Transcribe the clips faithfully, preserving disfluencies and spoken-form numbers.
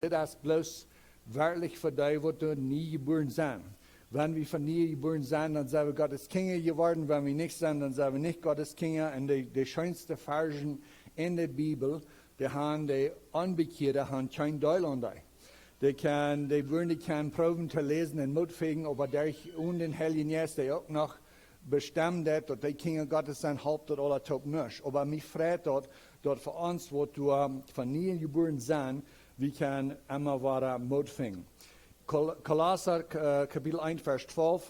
Dit es bloos werkjlich fa dee, waut doa nie jebuaren sent. Wan wie von nie jebuaren sent, dan sent wie Gottes Kjinja jeworden. Wan wie nich sent, dan sent wie nich Gottes Kjinja. Un de, de scheenste Varschen en de Bibel, dee han de Onbekjeade, han kjeen Deel aun dee. Dee kjennen, dee wudden dee kjennen proowen to läsen un Moot finjen, oba doa onen dän Heiljen Jeist, dee uk noch bestemmt daut, daut dee Kjinja Gottes sent, halpt daut aula toop nuscht. Oba mie freit daut, daut fa ons, waut doa von nie jebuaren sent, wie kjennen emma wada Moot finjen. Kol-, Kolosser, äh, Kapitel eent, Varsch twalf.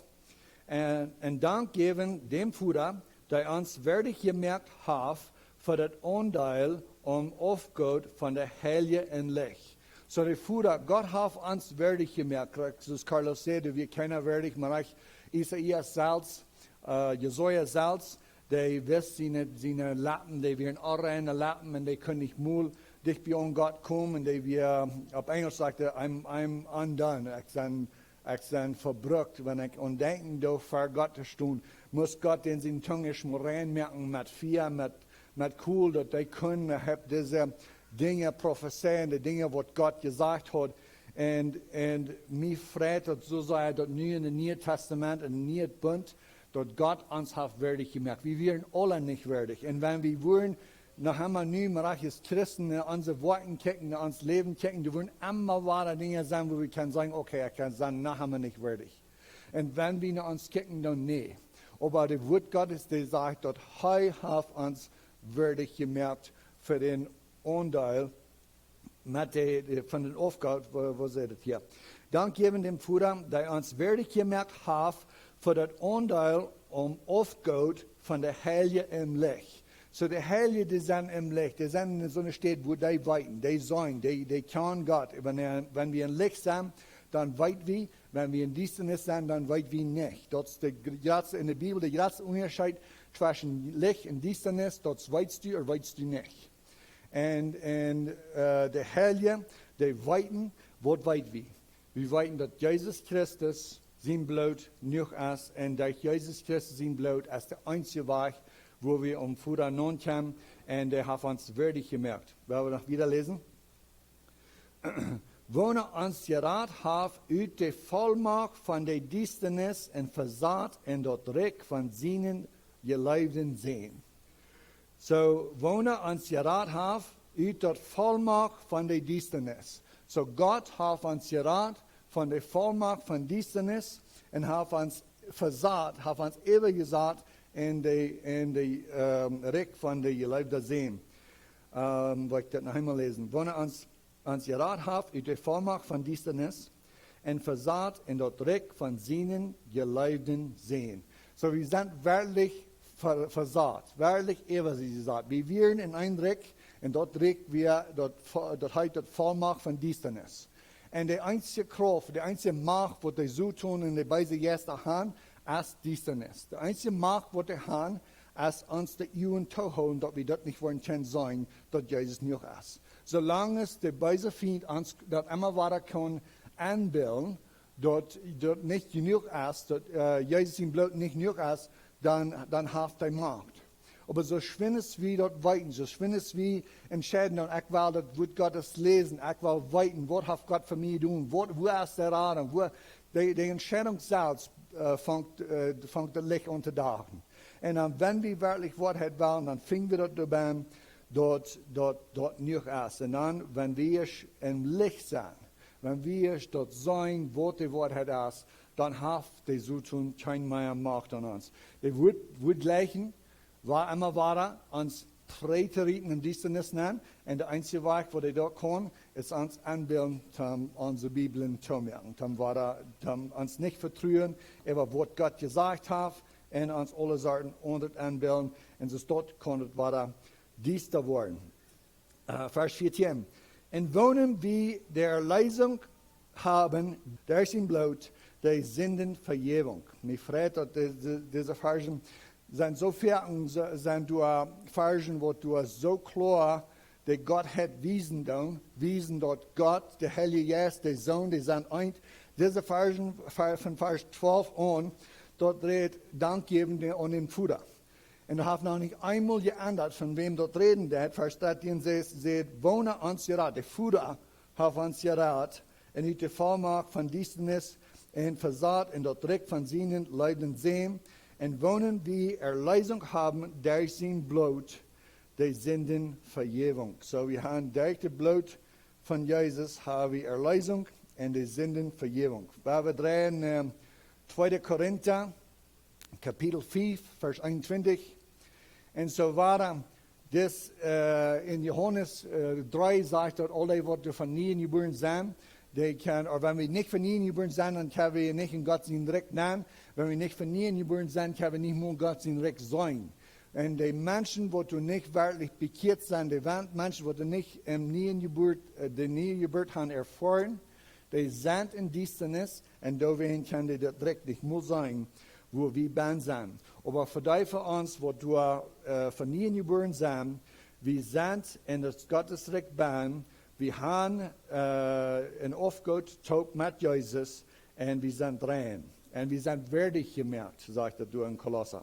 Un, un Dank jäwen däm Voda, dee ons wieedich jemoakt haft fa daut Aundeel aum Oafgoot von de Heilje em Licht. Soo de Voda, Gott haft ons wieedich jemoakt. Krakjt soo aus Carlos säd, wie kjennen wieedich, mau aus Isaias selfst, äh, Jesaja selfst, dee wist siene, siene Leppen, dee wieren onreine Leppen un dee kunn nich mol dicht bie aun Gott komen. Un dee wia, opp Enjlisch sajcht hee, I'm, I'm undone. Ekj sie, ekj sie vebrukt. Wan ekj aun denkjen doo, ver Gott to stonen, must Gott dän siene Tung ieescht mol rein moaken met Fia, met, met Kol, daut dee kunn, äh, dise Dinja profezeien, de Dinja, waut Gott jesajcht haud. Un, un mie freit daut soo sea, daut nu en daut Niee Tastament, en daut Niee Bunt, daut Gott ons haft wieedich jemoakt. Wie wieren aula nich wieedich. Un wan wie wudden noch emol nu, mau aus Christen, no onse Woakjen kjikjen, no ons Läwen kjikjen, doa wudden emma wada Dinja sennen, wua wie kjennen sajen, okay, ekj sie noch emol nich wieedich. Un wan wie no ons kjikjen, dan nä. Oba daut Wuat Gottes, dee sajcht, daut hee haft ons wieedich jemoakt fa dän Aundeel met de, de, von dän Oafgoot, woo, woo sajcht daut hia? Dank jäwen däm Voda, dee ons wieedich jemoakt haft fa daut Aundeel aum Oafgoot von de Heilje em Licht. Soo de Heilje, dee sent em Licht, dee sent en soone Städ, wua dee weeten, dee seenen, dee, dee kjanen Gott. Wan, wan wie em Licht sent, dan weet wie, wan wie en Diestanis sent, dan weet wie nich. Daut es de gr-, jratste, en de Bibel, de jratste Unjascheet tweschen Licht un Diestanis, daut weetst du ooda weetst du nich. Un, un, äh, de Heilje, dee weeten, waut weet wie? Wie weeten, daut Jesus Christus sien Bloot jenuach es, un daut Jesus Christus sien Bloot es de eensje Wajch, wua wie aum Voda nopp kjennen, un dee haft ons wieedich jemoakt. Wellen wie noch wieda läsen? Woona ons jerat haft ut de Vollmacht von de Diestanis un vesat en daut Rikj von sienen jeleewden Sän. Soo, woona ons jerat haft ut daut Vollmacht von de Diestanis. Soo, Gott haft ons jerat von de Vollmacht von Diestanis un haft ons vesat, haft ons äwajesat en de, en de, ähm, Rikj von de jeleewde Sän. Ähm, well ekj daut noch eemol läsen. Woona ons, ons jerat haft ut de Vollmacht von Diestanis un vesat en daut Rikj von sienen jeleewden Sän. Soo, wie sent werkjlich ve-, vesat, werkjlich äwajesat. Wie wieren en een Rikj, un daut Rikj wia, daut vo-, daut heet daut Vollmacht von Diestanis. Un de eensje Krauft, de eensje Macht, waut de Soton un de beese Jeista han, es Diestanis. De eensje Macht, waut dee han, es ons de Uagen toohoolen, daut wie daut nich woaren kjennen seenen, daut Jesus jenuach es. Soo lang aus de beese Fient ons daut emma wada kaun enbillen, daut, daut nich jenuach es, daut, äh, Jesus sien Bloot nich jenuach es, dan, dan haft hee Macht. Oba soo schwind aus wie daut weeten, soo schwind aus wie entscheiden, dan ekj well daut Wuat Gottes läsen, ekj well weeten, waut haft Gott fa mie jedonen, waut, wua es de Radunk, wua, de, de Entscheidunk selfst, äh, fangt, äh, fangt daut Licht aun to dagen. Un dan, wan wie werkjlich Woarheit wellen, dan finj wie daut doabie, daut, daut, daut jenuach es. Un dan, wan wie em Licht sent, wan wie daut seenen, waut de Woarheit es, dan haft de Soton kjeen mea Macht aun ons. Dee woat, woat jlikj, wua emma wada ons trigj to rieten en Diestanis nenn. Un de eensje Wajch, waut hee daut kaun, es ons enbillen, toom onse Bibeln toomoaken, toom wada, toom ons nich vetruen äwa waut Gott jesajcht haft, un ons aule Sorten aundret enbillen. Un soo daut kaun et wada diesta woaren. Äh, Varsch vieetieen. En woona wie de Erlösung haben derch sien Bloot, de Sindenvejäwunk. Mie freit daut de, de, dise Varschen sent soo väl, un se-, sent doa Varschen, waut doa soo kloa de Gottheit wiesen doonen, wiesen daut Gott, de Heilje Jeist, de Sän, dee sent eent. Dise Varschen, Va-, von Varsch twalf aun, daut rät Dank jäwen de, aun dän Voda. Un daut haft noch nich eemol jeendat, von wäm daut räden deit. Varsch dartieen sajcht, sajcht, woona ons jerat, de Voda haft ons jerat un ut de Vollmacht von Diestanis un vesat en daut Rikj von sienen leewen Sän, un woonen wie Erlösung haben derch sien Bloot, de Sindenvejäwunk. Soo, wie haben derch daut Bloot von Jesus haben wie Erlösung un de Sindenvejäwunk. Wie dreien, ähm, tweede Korinta, Kapitel fiew, Varsch eenuntwintich. Un soo wieda, dis, äh, en Johanes, äh, dree sajcht daut aule, waut doa von nieen jebuaren sent, dee kjennen, ooda wan wie nich von nieen jebuaren sent, dan kjenn wie nich en Gott sien Rikj nenn. Wan wie nich von nieen jebuaren sent, kjenn wie nich mol Gott sien Rikj seenen. Un de Menschen, waut doa nich werkjlich bekjieet sent, de Wen-, Menschen, waut doa nich em nieen Jeburt, äh, de niee Jeburt haben erfoaren, dee sent en Diestanis, un doawäajen kjennen dee daut Rikj nich mol seenen, wua wie bennen sent. Oba fa dee von ons, waut doa, äh, von nieen jebuaren sent, wie sent en daut Gottes Rikj bennen, wie haben, äh, en Aufgoot toop met Jesus, un wie sent rein. Un wie sent wieedich jemoakt, sajcht daut doa en Kolossa.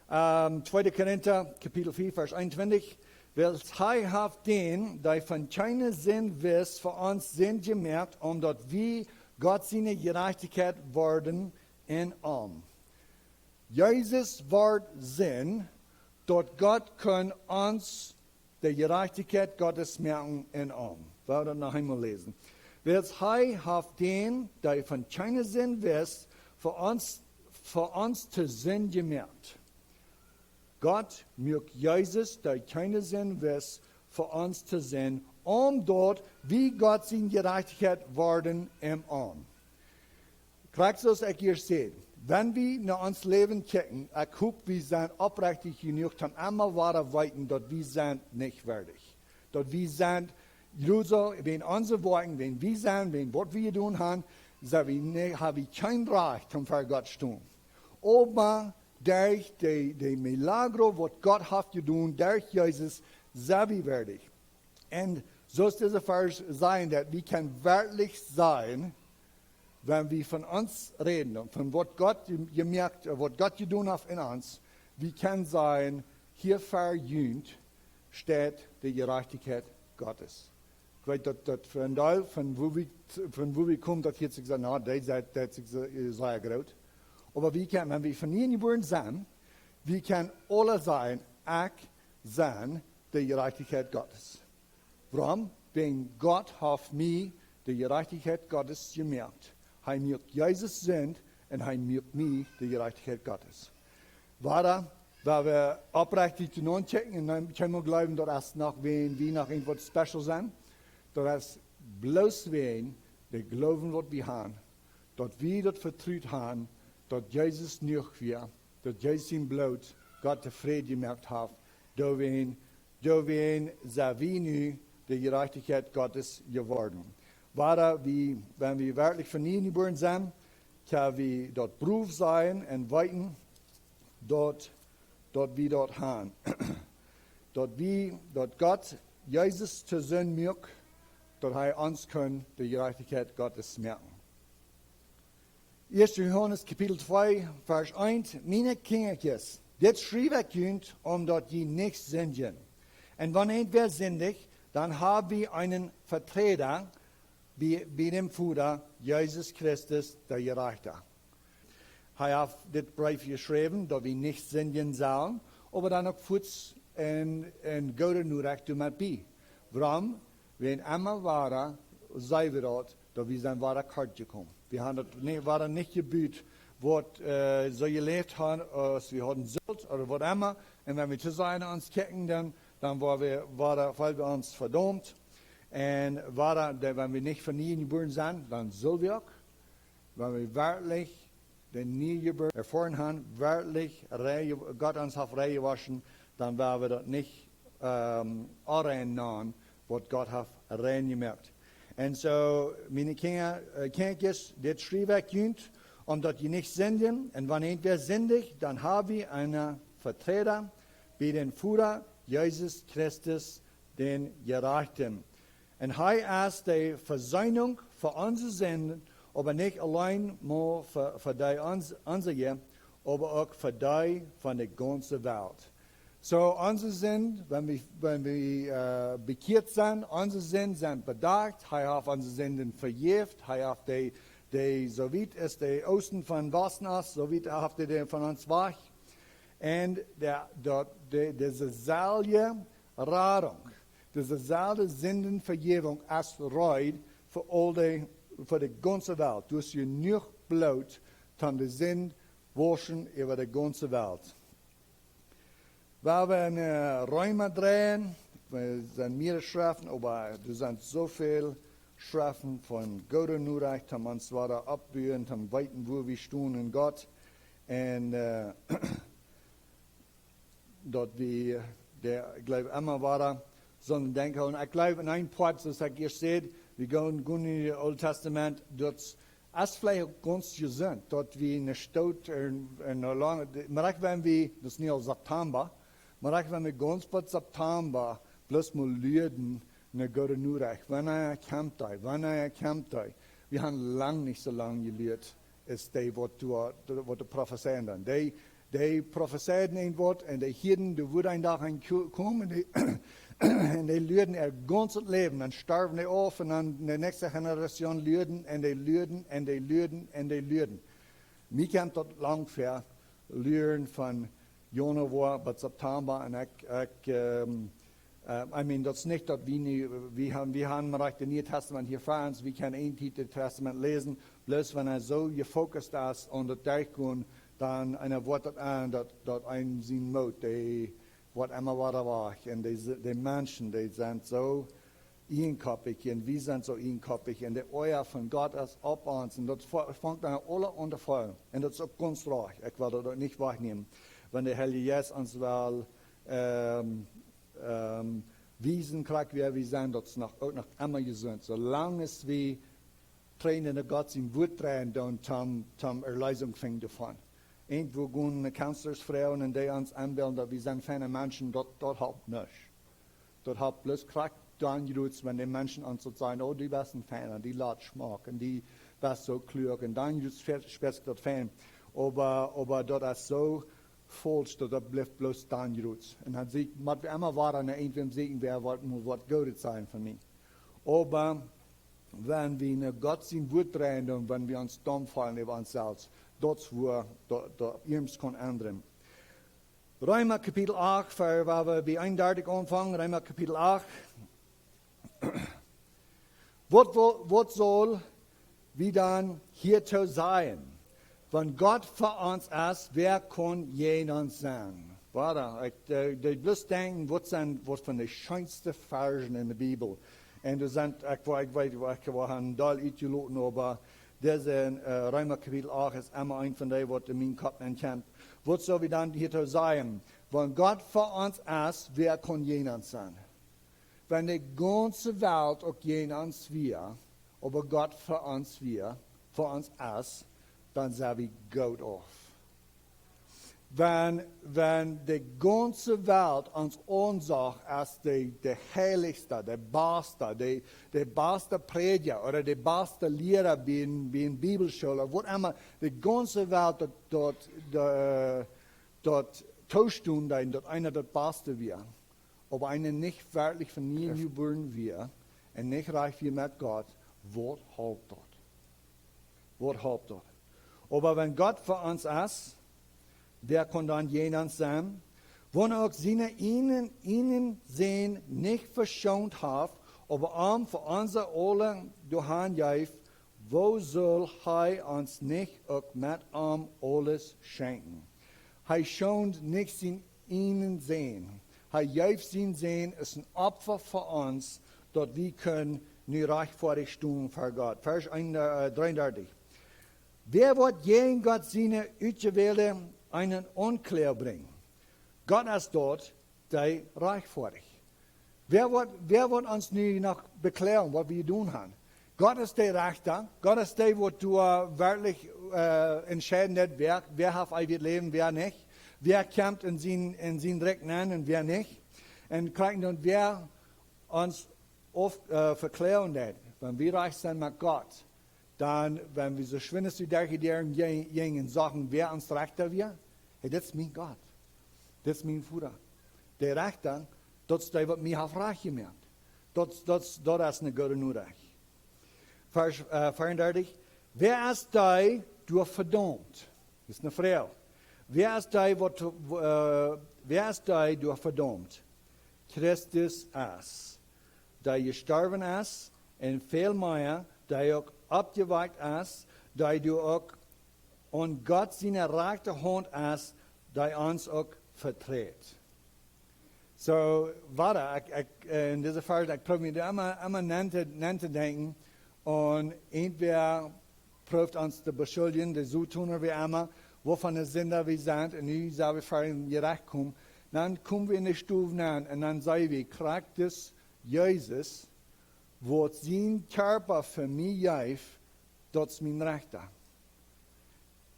Ähm, tweede Korinta, Kapitel fiew, Varsch eenuntwintich. Wiels hee haft dän, dee von kjeene Sind wist, fa ons Sind jemoakt, om daut wie Gott siene Jerajchtichkjeit worden en am. Jesus wort Sind, daut Gott kunn ons de Jerajchtichkjeit Gottes moaken en am. Wie wellen daut noch eemol läsen. Wiels hee haft dän, dee von kjeene Sind wist, fa ons, fa ons to Sind jemoakt. Gott muak Jesus, dee kjeene Sind wist, fa ons to Sind, om daut wie Gott siene Jerajchtichkjeit worden en am. Krakjt soo aus ekj ieescht säd, wan wie no ons Läwen kjikjen, ekj hop, wie sent oprechtich jenuach, om emma wada weeten, daut wie sent nich wieedich. Daut wie sent, jrosa, wäajen onse Woakjen, wäajen wie sent, wäajen waut wie jedonen haben, sent wie nich, haben wie kjeen Rajcht, om ver Gott stonen. Oba derch de, de Milagro, waut Gott haft jedonen, derch Jesus, sent wie wieedich. Un soo aus dise Varsch sajen, daut wie kjennen werkjlich sajen, wan wie von ons räden un von waut Gott je-, jemoakt, äh, waut Gott jedonen haft en ons, wie kjennen sajen, hia ver junt steit de Jerajchtichkjeit Gottes. Ekj weet daut, daut fa een Deel von wua wie, von wua wie komen, daut hieet sikj soo, na, dee sent, daut es sikj soo, äh, sea groot. Oba wie kjennen, wan wie von nieen jebuaren sent, wie kjennen aule sajen, ekj sie de Jerajchtichkjeit Gottes. Wuarom? Wäajen Gott haft mie de Jerajchtichkjeit Gottes jemoakt. Hee muak Jesus Sind un hee muak mie de Jerajchtichkjeit Gottes. Wada, wan wie oprechtich doano kjikjen un dan kjenn wie jleewen, daut es noch, wan wie noch irjentwaut special sent, daut es bloos wäajen de Gloowen, waut wie haben, daut wie daut Vetruen haben, daut Jesus jenuach wia, daut Jesus sien Bloot Gott tofräd jemoakt haft, doawäajen, doawäajen sent wie nu de Jerajchtichkjeit Gottes jeworden. Wada wie, wan wie werkjlich von nieen jebuaren sent, kjenn wie daut Proov sajen un weeten, daut, daut wie daut haben. Daut wie, daut Gott Jesus to Sind muak, daut hee ons kunn de Jerajchtichkjeit Gottes moaken. Ieeschte Johanes Kapitel twee, Varsch eent: Miene Kjinjakjes, dit schriew ekj junt, om daut jie nich sindjen. Un wan irjentwäa sindjt, dan hab wie eenen Veträda bie, bie däm Voda, Jesus Christus, de Jerajchta. Hee haft dit Breef jeschräwen, daut wie nich sindjen sellen, oba dan uk fuaz een, een goode Norecht doamet bie. Wuarom? Wäajen emma wada, saj wie daut, daut wie sent wada kort jekomen. Wie haben daut nich, wada nich jebut, waut, äh, soo jeläft haben, aus wie hauden sullt, ooda waut emma. Un wan wie to sajen ons kjikjen, dan, dan woa wie wada, feelen wie ons vedaumt. Un wada, dan, wan wie nich von nieen jebuaren sent, dan sell wie uk, wan wie werkjlich de niee Jeburt erfoaren haben, werkjlich rein, Gott ons haft rein jewoschen, dan woa wie daut nich, ähm, onrein nanen, waut Gott haft rein jemoakt. Un soo, miene Kjinja, äh, Kjinjakjes, dit schriew ekj junt, om daut jie nich sindjen, un wan irjentwäa sindjt, dan hab wie eenen Veträda bie däm Voda, Jesus Christus, dän Jerajchten. Un hee es de Vesöhnunk fa onse Sinden, oba nich auleen mau fa, fa dee ons, onse, oba uk fa dee von de gaunze Welt. So, onse Sind, wan wie, wan wie äh, bekjieet sent, onse Sind sent bedakjt. Hee haft onse Sinden vejäft. Hee haft dee, dee, soo wiet aus de Oosten von Westen es, soo wiet haft hee dee von ons wajch. Un de, daut, de, dise selwje Radunk, dise selwje Sindenvejäwunk es reed fa aul de, fa de gaunze Welt. Doa es jenuach Bloot, om de Sind wauschen äwa de gaunze Welt. Wan wie en äh, Reema dreien, doa sent mearere Schreften, oba doa sent soo väl Schreften von goode Norecht, om ons wada oppbuen, om weeten, wua wie stonen en Gott. Un äh, daut wie, dee, ekj jleew, emma wada soo denkjen. Un ekj jleew, en een Poat, soo aus ekj ieescht säd, wie gonen, gonen en daut Oole Tastament, daut es veleicht uk gaunz jesunt, daut wie en de Stoot en, en de lange, mau wan wie, daut es nu aul September, mau wan wie gaunz bat September bloos mau luaden no goode Norecht. Wanea kjemt hee? Wanea kjemt hee? Wie haben lang nich soo lang jeluat aus dee, waut doa, waut doa profezeien dan. Dee, dee profezeiden een Wuat un dee hieeden, doa wudd een Dach een Ku-, komen, dee, un dee luaden äa gaunzet Läwen. Dan storwen dee auf un dan de näakjste Generation luaden un dee luaden un dee luaden un dee luaden. Mie kjemt daut lang ver, luaren von Januar bat September un ekj, ekj ähm, äh, I mean, daut es nich daut wie nu, wie haben, wie haben mau daut Niee Tastament hia ver ons, wie kjennen een Tiet daut Tastament läsen, bloos wan hee soo jefokust es un daut derchgonen, dan, un hee woat daut aun, daut, daut een sien Moot, dee woat emma wada wajch. Un dee, dee Menschen, dee sent soo ieejenkoppich un wie sent soo ieejenkoppich un de Oaja von Gott es opp ons un daut fa-, fangt aun aule aun to faulen. Un daut es uk gaunz rajcht, ekj well daut uk nich wajchnämen. Wan de Heilje Jeist ons well ähm, ähm, wiesen, krakjt wäa wie sent, daut es noch, uk noch emma jesunt. Soo lang aus wie trigj no Gott sien Wuat dreien, dan om, om Erleesunk finjen doavon. Irjentwua gonen de Counselors froagen un dee ons enbillen, daut wie sent feine Menschen, daut, daut halpt nuscht. Daut halpt bloos krakjt dan jrods, wan de Menschen ons daut sajen, oh, du best een Feina, du latst schmock un du best soo kluak, un dan jrods spe-, spieet sikj daut fein. Oba, oba daut es soo faulsch, daut, daut blift bloos dan jrods. Un dan sieekj, mott wie emma wada no irjentwäm sieekjen, wäa woat, mott waut Goodet sajen von mie. Oba wan wie no Gott sien Wuat dreien, dan, wan wie ons dan faulen äwa ons selfst, daut es wua, daut, daut irjent kaun endren. Reema Kapitel acht, ver, wua wie bie eenundartich aunfangen, Reema Kapitel acht. Waut, waut, waut saul wie dan hia to sajen? Wan Gott fa ons es, wäa kaun jäajen ons sennen? Wada, ekj, äh, deed bloos denkjen, waut sent, waut von de scheenste Varzen en de Bibel. Un doa sent, ekj, woo, ekj weet, woo, ekj woa een Deel utjeloten, oba dise äh, Reema Kapitel acht es emma een von dee, waut en mienen Kopp aun kjemt. Waut saul wie dan hia to sajen? Wan Gott fa ons es, wäa kaun jäajen ons sennen? Wan de gaunze Welt uk jäajen ons wia, oba Gott fa ons wia, fa ons es, dan sent wie goot auf. Wan, wan de gaunze Welt ons aunsach aus de, de heilichste, de baste, de, de baste Prädja ooda de baste Liera bie een, bie een Bibelschool ooda waut emma, de gaunze Welt daut, daut, de, daut toostunt, daut eena daut baste wia. Oba eena nich werkjlich von nie jebuaren wia un nich rajcht wia met Gott, waut halpt daut? Waut halpt daut? Oba wan Gott fa ons es, wäa kaun dan jäajen ons sennen? Wan hee uk sienen eenen, eenen Sän nich veschoont haft, oba am fa ons aule doahan jeef, woo saul hee ons nich uk met am aules schenkjen? Hee schoond nich sienen eenen Sän. Hee jeef sienen Sän aus een Opfa fa ons, daut wie kjennen nu rajchtfoadich stonen ver Gott. Varsch een, äh, dreeundartich. Wäa woat jäajen Gott siene Utjewälde eenen Aunkloag brinjen? Gott es daut, dee rajchtfoadich. Wäa woat, wäa woat ons nu noch bekloagen, waut wie jedonen haben? Gott es de Rechta. Gott es dee, waut doa werkjlich äh, entscheiden deit, wäa, wäa haft eewjet Läwen, wäa nich. Wäa kjemt en sien, en sien Rikj nenn un wäa nich. Un krakjt dan, wäa ons auf, äh, vekloagen deit, wan wie rajcht sent met Gott, dan, wan wie soo schwind aus wie derch de Däaren jinjen, sajen, wäa ons Rechta wia, hey, dit es mien Gott, dit es mien Voda. De Rechta, daut es dee, waut mie haft rajcht jemoakt. Daut, daut, daut es eene goode Norecht. Varsch, äh, veeaundartich. Wäa es dee, dee vedaumt? Daut es eene Froag. Wäa es dee, waut, äh, wäa es dee, dee vedaumt? Christus es, dee jestorwen es, un väl mea, dee uk oppjewakjt es, dee doa uk aun Gott siene rajchte Haunt es, dee ons uk veträd. Soo, wada, ekj, ekj, äh, en dise Varsch, ekj proow mie emma, emma nenn to, nenn to denkjen, un irjentwäa prooft ons to beschuljen, de Soton ooda wäa emma, waut fa Sinda wie sent, un nu sent wie ver daut Jerecht jekomen, dan komen wie en de Stow nenn, un dan saj wie, krakjt dis Jesus, waut sien Kjarpa fa mie jeef, daut es mien Rechta.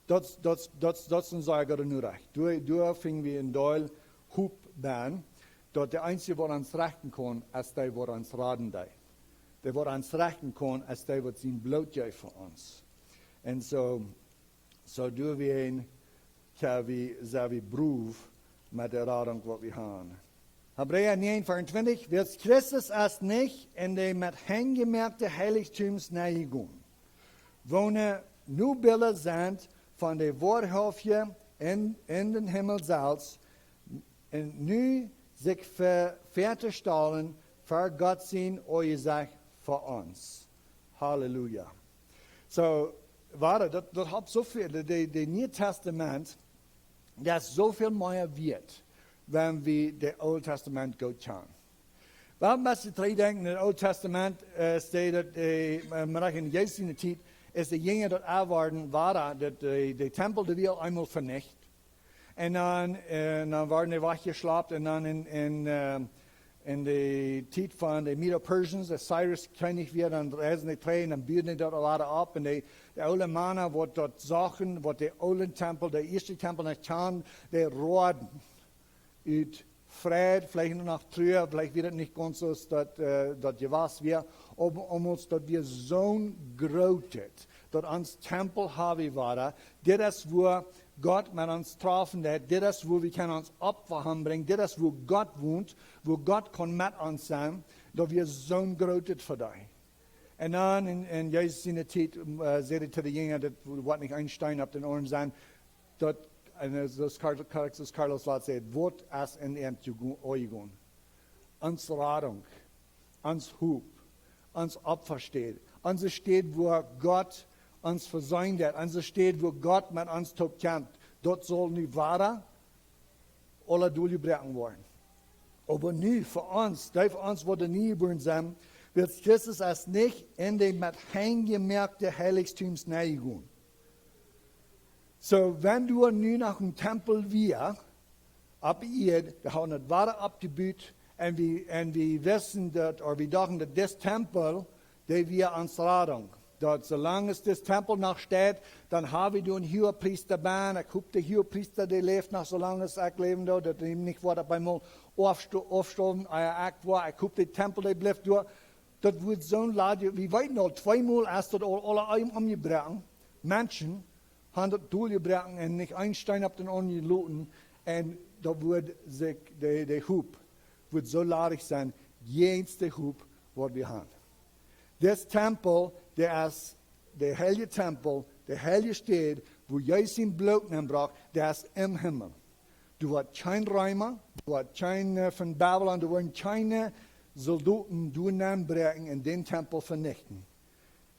Daut, daut, daut, daut es een sea goode Norecht. Doa, doa finj wie een Deel Hopninj bie, daut de eensje, waut ons rechten kaun, es dee, waut ons raden deed. Dee, waut ons rechten kaun, es dee, waut sien Bloot jeef fa ons. Un soo, soo doa wie een, kjenn wie, sent wie brow met de Radunk, waut wie haben. Hebräa näajen veeauntwintich, wiels Christus es nich en de met Henj jemoakte Heiligtums nenjegonen, woone nu Bilda sent von de woarhauftje en, en dän Himmel selfst, un nu sikj ver-, väatostalen ver Gott sien Aunjesecht fa ons. Halleluja. Soo, wada, daut, daut haft soo väl, de, de, de Niee Tastament, daut es soo väl mea wieet, wan wie daut Oole Tastament goot kjanen. Well, wan wie trigj denkjen aun daut Oole Tastament, äh, steit daut, äh, äh, mau en Jesus siene Tiet, aus de Jinja daut aunworden, wada, daut, äh, de Tempel, dee wia eemol venicht. Un dan, äh, dan worden dee wajchjeschlapt un dan en, en, äh, en de Tiet von de Medo-Persians, aus Cyrus Kjennich wia, dan reisden dee trigj un dan buden dee daut wada opp. Un de, de oole Mana, waut daut sagen, waut de oole Tempel, de ieeschte Tempel noch kjanen, dee roaden ut Freid, veleicht noch Trua, veleicht wia daut nich gaunz soo aus daut, äh, daut jewast wia. Oba, oba daut wia soon grootet, daut ons Tempel haben wia, dit es, wua Gott met ons träfen deed, dit es, wua wie kjennen ons Opfa hanbrinjen, dit es, wua Gott wont, wua Gott kaun met ons sennen, daut wia soon grootet fa dee. Un dan en, en Jesus siene Tiet, äh, säd hee to de Jinja, daut woat nich een Steen opp dän aundren sennen, daut, un, äh, soo aus Kar-, Kar-, soo aus Carlos lat säd, waut es en äant jegonen? Ons Radunk, ons Hopninj, ons Opfastäd, onse Städ, wua Gott ons vesient haft, onse Städ, wua Gott met ons toop kjemt, daut saul nu wada aula doljebroaken woaren. Oba nu fa ons, dee fa ons, waut doa nie jebuaren sent, wiels Christus es nich en de met Henj jemoakte Heiligtums nenjegonen. Soo, wan doa nu noch een Tempel wia opp Ieed, dee hauden daut wada oppjebut, un wie, un wie wisten daut, ooda wie dochten daut dis Tempel, dee wia ons Radunk. Daut soo lang aus dis Tempel noch steit, dan haben wie doa een Huagepriesta bie. Ekj hop, de Huagepriesta, dee läft noch soo lang aus ekj läwen doo, daut hee nich woat opp eemol aufsto-, aufstoawen, äh, ekj woa, ekj hop, de Tempel, dee blift doa. Daut woat soon Ladje, wie weeten aul, tweemol es daut aul, aula om-, omjebroaken. Menschen haben daut doljebroaken un nich een Steen opp dän aundren jeloten. Un daut woat sikj, de, de Hopninj woat soo ladich sennen, jäajen de Hopninj, waut wie haben. Dis Tempel, dee es, de heilje Tempel, de heilje Städ, wua Jesus sien Bloot nenbrocht, dee es em Himmel. Doa woat kjeen Reema, doa woat kjeen, äh, von Babylon, doa woaren kjeene Soldoten doa nenbräakjen un dän Tempel venichten.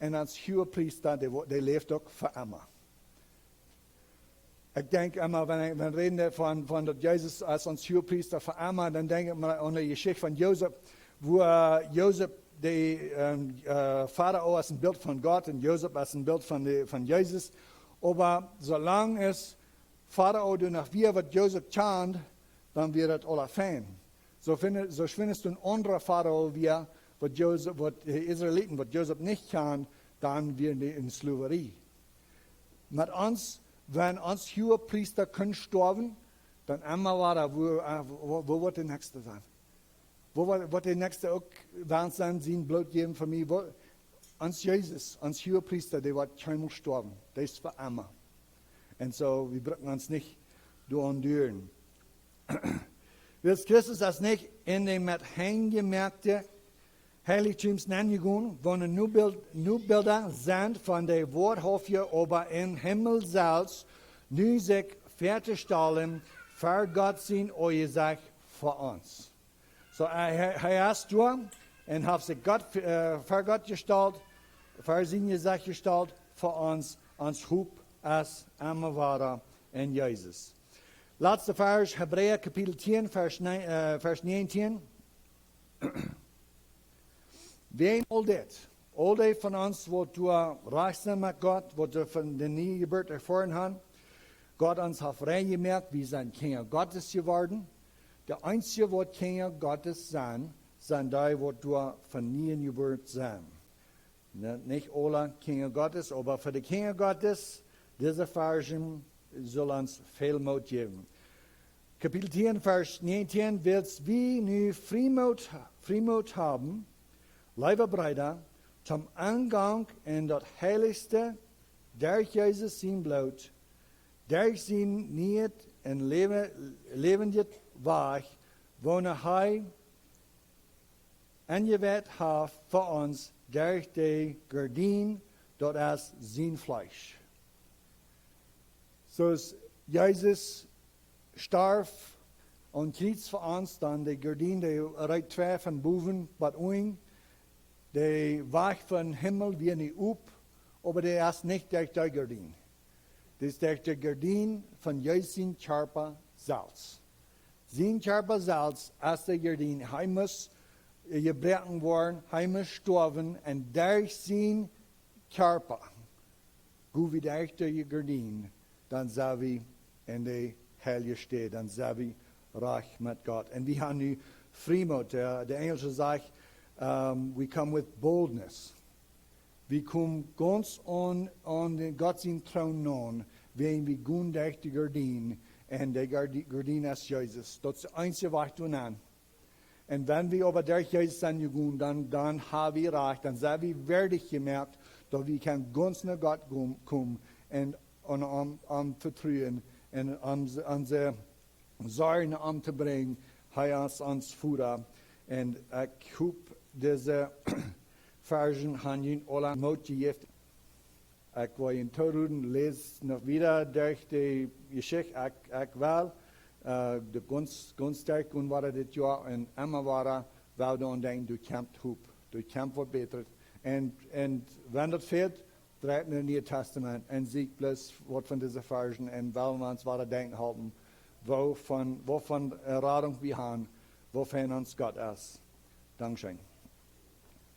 Un ons Huagepriesta, dee wo-, dee läft uk fa emma. Ekj denkj emma, wan ekj, wan wie räden von, von daut Jesus aus ons Huagepriesta fa emma, dan denkj ekj mau aun de Jeschicht von Josef, wua, äh, Josef, de, ähm, äh, Farao es een Bilt von Gott un Josef es een Bilt von de, von Jesus. Oba soo lang aus Farao doa noch wia, waut Josef kjand, dan wia daut aula fein. Soo finj-, soo schwind aus een aundra Farao wia, waut Josef, waut de Israeliten, waut Josef nich kjand, dan wieren dee en Sklowarie. Met ons, wan ons Huagepriesta kunn stoawen, dan emma wada, wua, äh, wua, wua woat de näakjste sennen? Wua woat, woat de näakjste uk, wan sien, sien Bloot jäwen fa mie? Wua, ons Jesus, ons Huagepriesta, dee woat kjeenmol stoawen. Dee es fa emma. Un soo, wie brucken ons nich doaraun stoaren. Wiels Christus es nich en de met Henj jemoakte Heiligtums nenjegonen, woone nu Bild-, nu Bilda sent von de woarhauftje, oba em Himmel selfst, nu sikj väatostalen, ver Gott sien Aunjesecht fa ons. So, hee, hee, hee es doa un haft sikj Gott, äh, ver Gott jestalt, ver sien Jesecht jestalt, fa ons, ons Hop es emma wada en Jesus. Latste Varsch, Hebräa Kapitel tieen, Varsch nä-, äh, Varsch näajentieen. Wäajen aul dit, aul dee von ons, waut doa rajcht sent met Gott, waut doa von de niee Jeburt erfoaren haben, Gott ons haft rein jemoakt, wie sent Kjinja Gottes jeworden. De eensje, waut Kjinja Gottes sent, sent dee, waut doa von niee jeburt sent. Ne, nich aule Kjinja Gottes, oba fa de Kjinja Gottes, dise Varschen sellen ons väl Moot jäwen. Kapitel tieen, Varsch näajentieen: Wiels wie nu Friemoot, Friemoot haben, leewe Breeda, toom Engank en daut Heilichste, derch Jesus sien Bloot, derch sien nieet un läwe-, läwendjet Wajch, woone hee enjeweit haft fa ons derch de Gardien, daut es sien Fleesch. Soo aus Jesus storf aum Kjriez fa ons, dan de Gardien, dee reet twei von bowen bat unjen, de Wajch von Himmel wia nu op, oba dee es nich derch de Gardien. Dee es derch de Gardien von Jesus sien Kjarpa selfst. Sien Kjarpa selfst es de Gardien. Hee must, äh, jebroaken woaren, hee must stoawen un derch sien Kjarpa go wie derch de Gardien, dan sent wie en de heilje Städ, dan sent wie rajcht met Gott. Un wie haben nu Friemoot, de, de Enjelsche sajcht, ähm, we come with boldness. Wie komen gaunz aun, aun dän Gott sien Troon aun, wan wie gonen derch de Gardien, un de Gardi-, Gardien es Jesus. Daut es de eensje Wajch doa nenn. Un wan wie oba derch Jesus sent jegonen, dan, dan haben wie Rajcht, dan sent wie wieedich jemoakt, daut wie kjennen gaunz no Gott kom-, komen un, un am, am vetruen un am, am Sorjen aun am to brinjen. Hee es ons Voda. Un ekj hop, dise Varschen haben junt aula Moot jejäft. Ekj well junt tooroden, läst noch wieda derch de Jeschicht. Ekj, ekj well, äh, de gaunz, gaunz sterk un wada dit Joa un emma wada, well wie aun denkjen, doa kjemt Hop, doa kjemt waut Betret. Un, un wan daut fält, dreit no daut Niee Tastament un sieekjt bloos waut von dise Varschen un well wie ons wada denkjen halpen, woo von, woo von, äh, Radunk wie haben, woo fein ons Gott es. Dankscheen.